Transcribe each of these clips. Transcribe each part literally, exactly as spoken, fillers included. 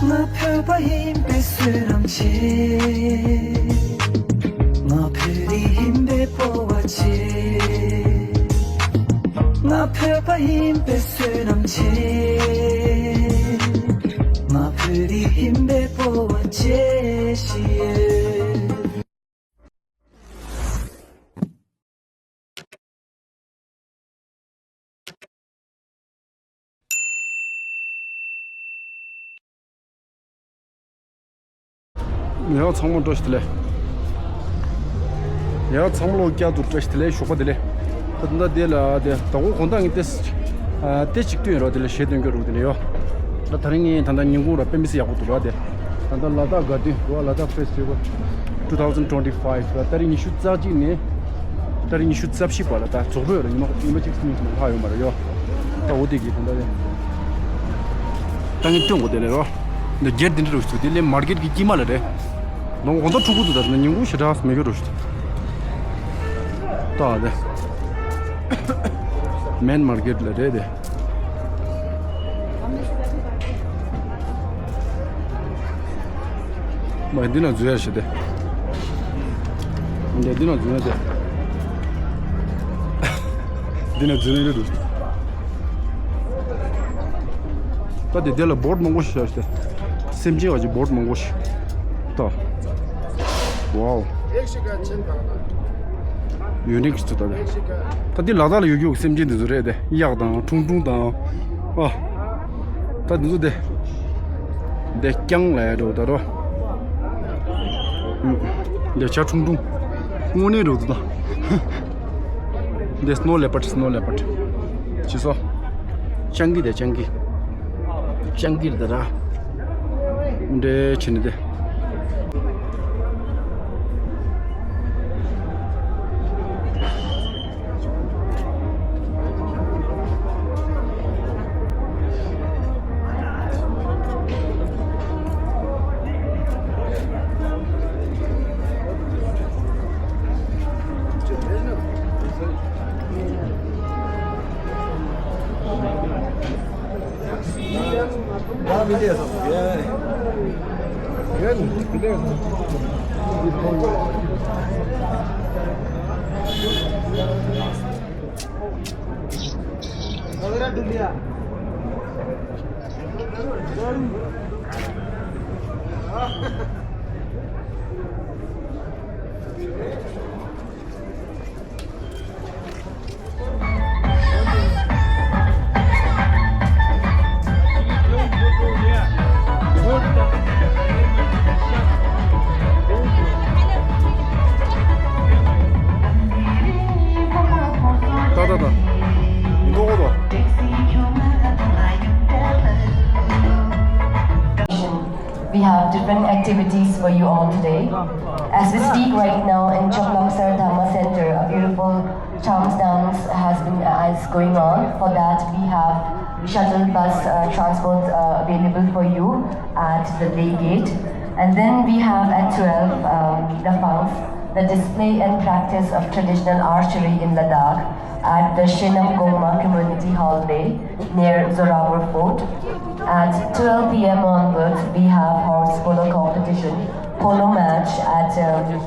ང་བོད་པ་ཡིན་པའི་བསོད་ནམས་ཆེ། ང་བོད་རིགས་ཡིན་པའི་སྤོབས་པ་ཆེ། ང་བོད་པ་ཡིན་པའི་བསོད་ནམས་ཆེ། ང་བོད་རིགས་ཡིན་པའི་སྤོབས་པ་ཆེ་ཞེས། ཡ་ཚང་མ་བཀྲ་ཤིས་བདེ་ལེགས། ཡ་ཚང་མ་ལོ་བསྐྱར་དུ་བཀྲ་ཤིས་བདེ་ལེགས། ཞོགས་པ་བདེ་ལེགས། ད་ད་ལྟ་དེ་ལ་དེ་ད་གོ་གོང་ད་ངས་ཏེ་ཨ་ཏེ་གཅིག་སྟོན་རོགས་དེ་ལ་གཞས་སྟོན་གྱི་རོགས་དེ་ལ་ཡོ། ད་ད་རིང་ངས་ད་ལྟ་ཉིན་གུང་ར་དཔེ་མི་སྲིད་ཡག་པོ་འདུག་ར་དེ། ད་ལྟ་ལ་དྭགས་དགའ་སྟོན་ར་ལ་དྭགས་ཕེ་སི་ཊི་ཝལ་two thousand twenty-five ལ་ཏ་རིག་ཉི་ཤུ་རྩ་གཅིག་ནས་ཏ་རིག་ཉི་ཤུ་རྩ་བཞི་བར་ལ་ད་རྫོགས་རོགས་ར་ཉི་མ་ཉི་མ་གཅིག་གཉིས་ལྷག་ཡོད་མ་རེད་ཡོ། ད་འོ་དེ་གི་ད་ལྟ་ཡ། ད་ངས་སྟོན་གོ་དེ་ལས་རོ། འདི་སྒེར་འདི་འདྲ་རུ་ཞུ་དེ་ལས་མར་ཀེཊ་གི་དཀྱིལ་མ་ལ་རེད། ནོ་གོང་ད་ཕྲུ་གུ་དུ་ད་ཉིན་གུང་ཞེ་དྲག་མེད་གི་རུ་ཞུ། ད་དེ་མེན་མར་ཀེཊ་ལ་རེད་དེ། མ་འདི་ན་འཛུལ་ཡ་ཞེ་དེ། འདི་འདི་ན་འཛུལ་ཡ་དེ། འདི་ན་འཛུལ་ཡ་རེད་འདུག་ད་དེ་དེ་ལ་བོཊ་མང་པོ་ཞིག་བཞག་སྟེ། སེམས་ཅན་བ་ཅིག་བོཊ་མང་པོ་ཞིག་ད། ཝའོ། ཡུ་ནིག་ཚོ་ད་དེ། ད་དེ་ལ་དྭགས་ལ་ཡོད་རྒྱུ་སེམས་ཅན་དེ་ཚོ་རེད་དེ། གཡག་དང་ཁྲུང་ཁྲུང་དང་། ཨ། ད་དེ་ཚོ་དེ། དེ་རྐྱང་ལ་ཡ་འགྲོ་ད་རོ། འདི་བྱ་ཁྲུང་ཁྲུང་། དངོས་གནས་འགྲོ་འདུག་ད། འདི་སི་ནོ་ལེ་པར་ཌི། སི་ནོ་ལེ་པར་ཌི། ཅི་སོ། སྤྱང་ཀི་དེ་སྤྱང་ཀི། སྤྱང་ཀི་རེད་ད་ར། འདྲེ་ཕྱི་ནི་དེ། ད་ད་ད། མི་འདུག་གོ་ད། We have different activities for you all today. As we speak right now in Chokmaksar Dhamma Center, a beautiful Chams dance has been, uh, is going on. For that, we have shuttle bus, uh, transport, uh, available for you at the day gate. And then we have at twelve, um, the Fangs, the display and practice of traditional archery in Ladakh at the Shenam Gongma Community Hall, Leh, near Zorawar Fort. At twelve p m onwards, we have horse polo competition, polo match at, um,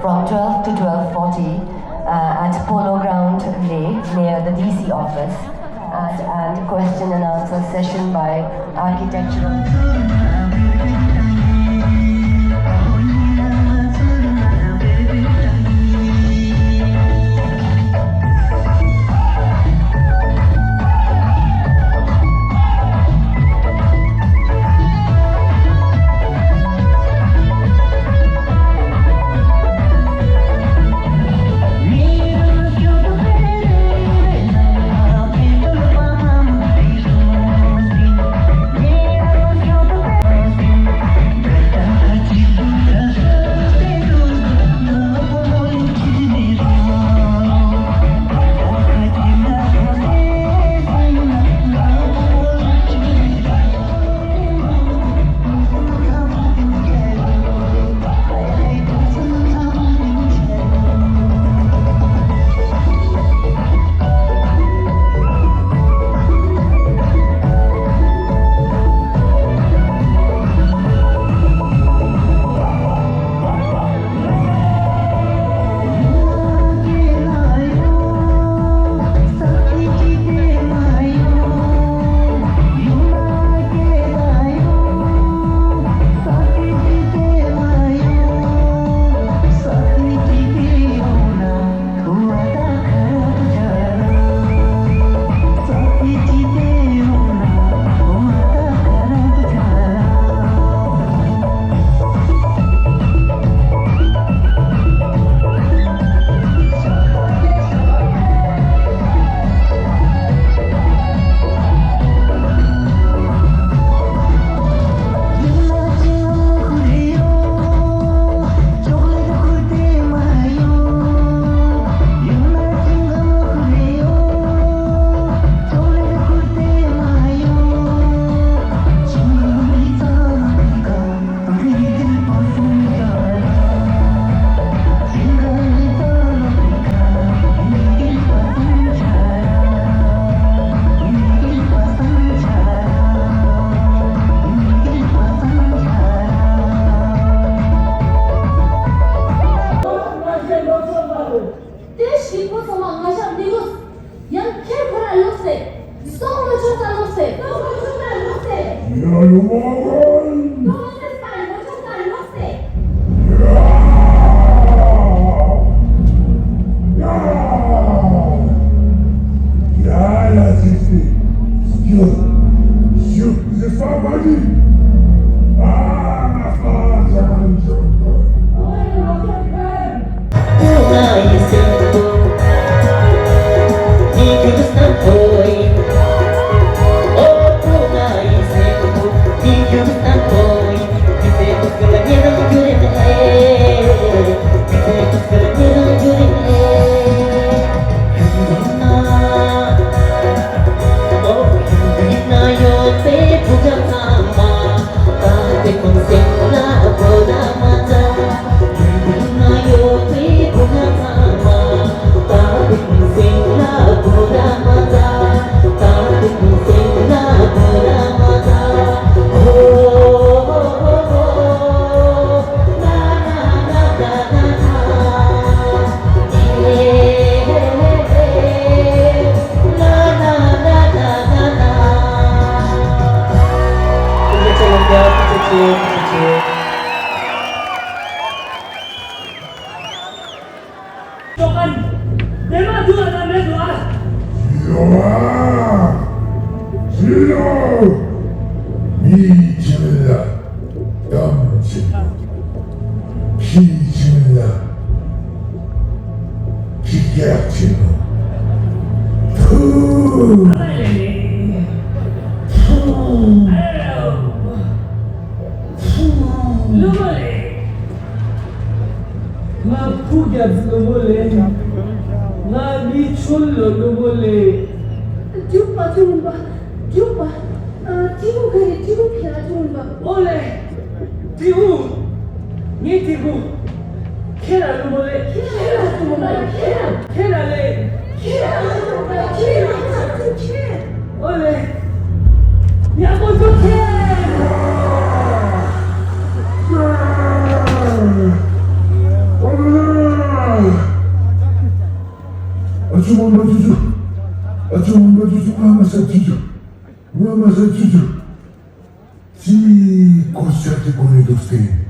from twelve to twelve forty, uh, at Polo Ground, Leh, near the D C office. And, and question and answer session by architectural. Don't understand what you stand up say. ཡོ། ཇི་ལོ། མིའི་ཁྱིམ་ལ་གཏམ་བྱེད་པ། ཕྱིའི་ཁྱིམ་ལ་ཁྱི་སྐད་བྱེད་པ། ཐུ། ཐུ། ཐུ། ལོ་མ་ལེ། ང་ཕུ་རྒྱབ་ལོ་མོ་ལེ། ང་མི་ཆོལ་ལོ་ལོ་མོ་ལེ། རྒྱུག་པ་ཅུང་པ། རྒྱུག་པ། ཨ། ཏི་བུ་ག་རེ་ཏི་བུ་ཕི་ཨ་ཅུང་པ། ཨོ་ལེ། ཏི་བུ། ངའི་ཏི་བུ། ཁྱེད་རང་ལོ་མོ་ལེ། ཁྱེད་རང་ལོ་མོ་ལེ། ཁྱེད་རང་ལེ། ཁྱེད་རང་ལོ་མོ་ལེ། ཁྱེད་རང་ལོ་མོ་ལེ། ཨོ་ལེ། ཡག་པོ་འདུག་གས། ཨ་ཅོ་མ་མ་ཅོ་ཅོ། ཨ་ཅོ་མ་མ་ཅོ་ཅོ། ང་མ་ས་ཅོ་ཅོ། ང་མ་ས་ཅོ་ཅོ། ཅི་གོ་ས་ཅི་གོ་ནས་འདུག་སྟེ།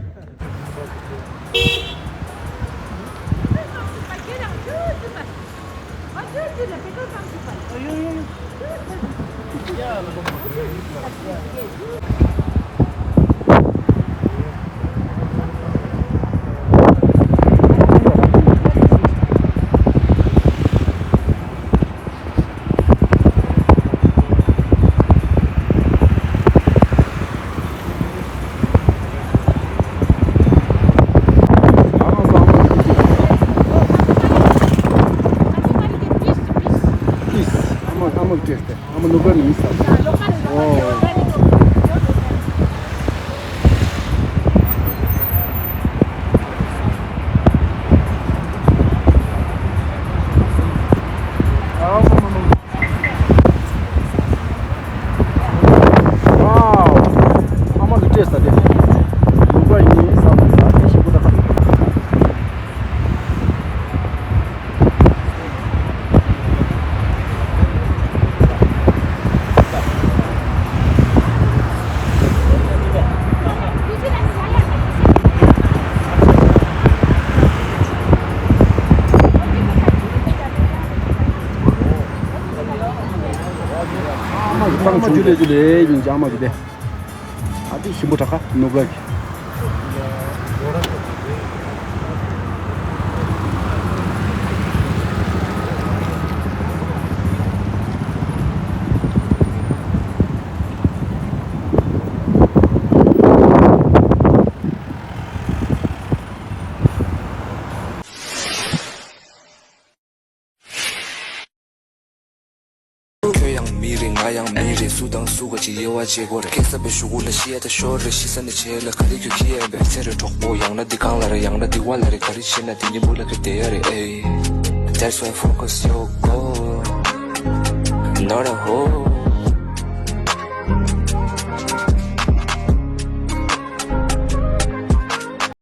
Wow. ཨ་མ་གི་སྤྲད་ས་དེ། ལུག་པ་ཡིན་བསམ་ས་དེ་ཞིག་པོ་ད་ག་རེད། ཨ་མ་ཡིན་ཨ་མ་ཇུ་ལེ་ཇུ་ལེ་ཡིན་ཅང་མ་གི་དེ། ཨ་ཏི་ཞིམ་པོ་དྲག་ག་ནུབ་ག་གི། ཁྱོད་ཡང་མི་རེད། ང་ཡང་མི་རེད། སུ་དང་སུ་ག་ཅིག་དབྱེ་བ་འབྱེད་དགོས་རེད། ཁེ་ས་པའི་གཞུག་གུ་ལ་ཤི་ཡ་ད་ཤོར་རེད། ཤི་ས་ནས་བྱས་ལ་ག་རེ་ཁྱོད་ཁྱི་ཡ་བས་ཚེ་རེད་གྲོགས་པོ། ཡང་ན་འདི་གང་ལ་རེད། ཡང་ན་འདི་བ་ལ་རེད། ག་རེ་བྱེད་ན་དེ་གཉིས་པོ་ལ་ཁེ་བསྡད་ཡ་རེད། ཨེ། That's why focus your goal, not a hole.